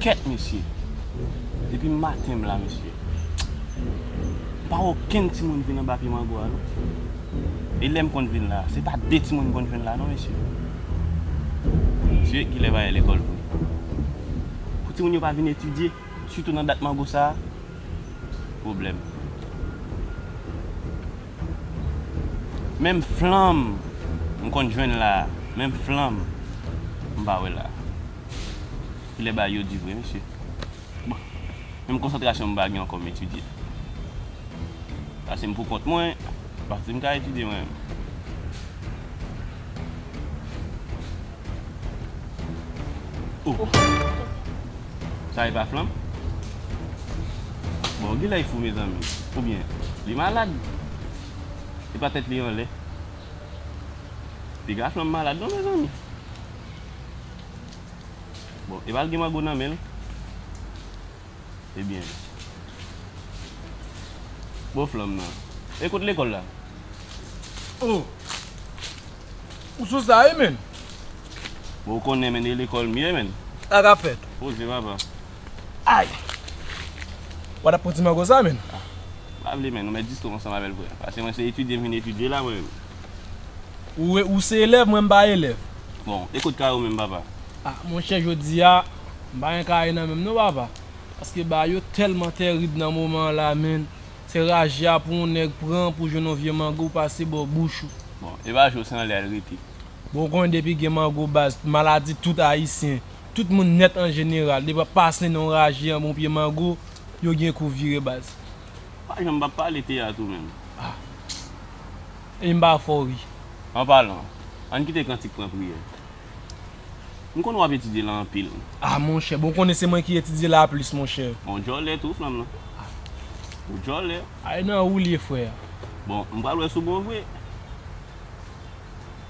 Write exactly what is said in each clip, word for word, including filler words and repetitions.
Kèt, mesye. Depi maten m la, mesye. M pa wè okenn timoun vin anba pye mango a, non. E lè m konn vin la, se pa de timoun m konn jwenn la, non, mesye. Mesye, kilè va al lekòl vre? Pou timoun yo pa vin etidye, sitou nan dat mango sa a, pwoblèm. Menm flanm m konn jwenn la, menm flanm m pa wè la. Kilè bagay yo di vre, mesye. Bon, menm konsantrasyon m pa gen ankò, m etidye. Pase m pou kont mwen, pase m ka etidye mwen menm. Oh. Sa e pa flanm? Bon, gen lè l fou, mezanmi. Oubyen, li malad. E pa tèt li anlè. Piga flanm malad non, mezanmi. Bon, e pa l gen mango nan men l. Ebyen. Bon, flanm nan. E kot lekòl la? Oh! Ou sou sa wi, menn? Bon, ou konnen, menn, e lekòl m ye, menn. Sa k ap fèt? Poze, papa. Ay! W ap pran ti mango sa, menn? Pa vle, menn, ou mèt diskite ansanm avè l, frè. Paske mwen se etidye m vin etidye la, mwen menm. Ou, ou se elèv, mwen m pa elèv. Bon, e kot kare w menm, papa? Ah, monchè, jodi a, m pa gen kare nan men m non, papa. Paske bagay yo tèlman tèrib nan moman an la, menn. Se raje a pou yon nèg pran pou jwenn yon vye mango pase bò bouch ou. Bon, e pa jwe, se anlè a l rete. Bon, ou konnen depi gen mango baz, maladi tout ayisyen, tout moun nèt an jeneral, depi w ap pase nan yon raje anba yon pye mango, yo gen kou vire baz. Pa janm p ap pale teyat ou menm. Ah. E m pa fè w ri. An palan, ann kite kantik pran priyè. M konnen w ap etidye la anpil. Ah, monchè, bon, ou konnen se mwen ki etidye la plis, monchè. Bon, djòlè tou, flanm nan. Ou djòlè. Ay nan ou l ye, frè. Bon, m pral wè si w bon vre.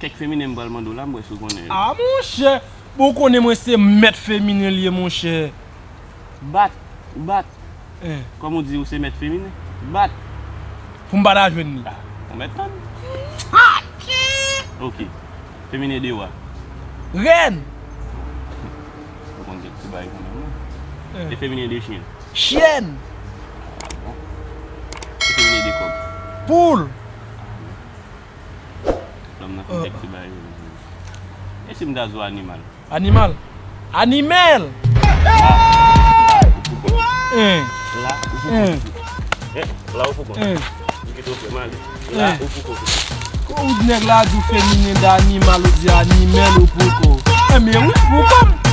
Kèk feminen m pral mande w la, m wè si w konnen yo. Ah, monchè! Bon, ou konnen mwen se mèt feminen l ye, monchè. Bat, ou bat. Eh. Kòm ou di ou se mèt feminen, bat. Pou m pa ta jwenn li. Ah, ou mèt tann. Ok. Feminen de wa. Rèn. Ou konn kèk ti bagay kanmenm, non? Eh. E feminen de chyen. Chyèn. Ah, bon. E feminen de kòb. Poul. Flanm nan konn kèk ti bagay. E si m ta di w animal? Animal. Animèl! La, ou pou kont. Hein. La, ou pou kont. Hein. Eh, la, ou pou kont. Hein. Ou kite w fè m ale. La, hein, ou pou kont. Kou nèg la di w feminen de animal, ou di animèl, ou pou kont. Eh, men wi, pou kont.